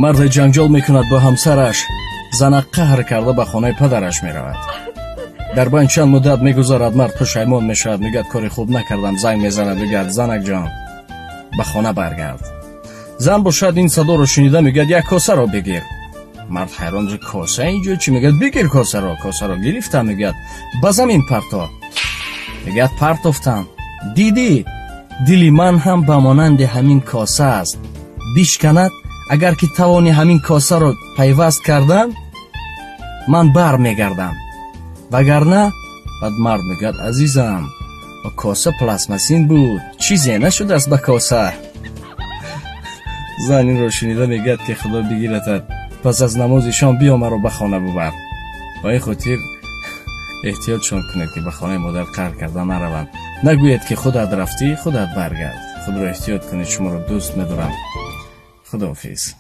Марде ҷанҷол мекунад бо ҳамсараш. Зана қаҳр карда ба хонаи падараш меравад. Дар байн чанд муддат мегузарад, мард пушаймон мешавад, мегӯяд: «Кори хуб накардам». Занг мезанад, мегӯяд: «Занакҷон, ба хона баргард». Зан бошад, ин садоро шунида, мегӯяд: «Як косаро бигир». Мард ҳайрон: «Коса инҷо чӣ?» Мегӯяд: «Бигир косаро». Косаро гирифтам. Мегӯяд: «Ба замин парто». Мегӯяд: «Партофтам, дидӣ, дили ман ҳам ба монанди ҳамин коса аст, бишканад. Агар ки тавони ҳамин косаро пайваст кардан, ман бармегардам, вагарна». Баъд мард мегӯяд: «Азизам, коса пластмассин буд, чизе нашудааст ба коса». Зан инро шунида мегӯяд, ки худо бигиратад, пас аз намози шом биё, маро ба хона бубар. Ба ин хотир эҳтиётшон кунед, ки ба хонаи модар қаҳр карда нараванд. Нагӯед, ки худат рафтӣ, худат баргард. Худро эҳтиёт кунед, шуморо дӯст медорам. Худоҳофиз.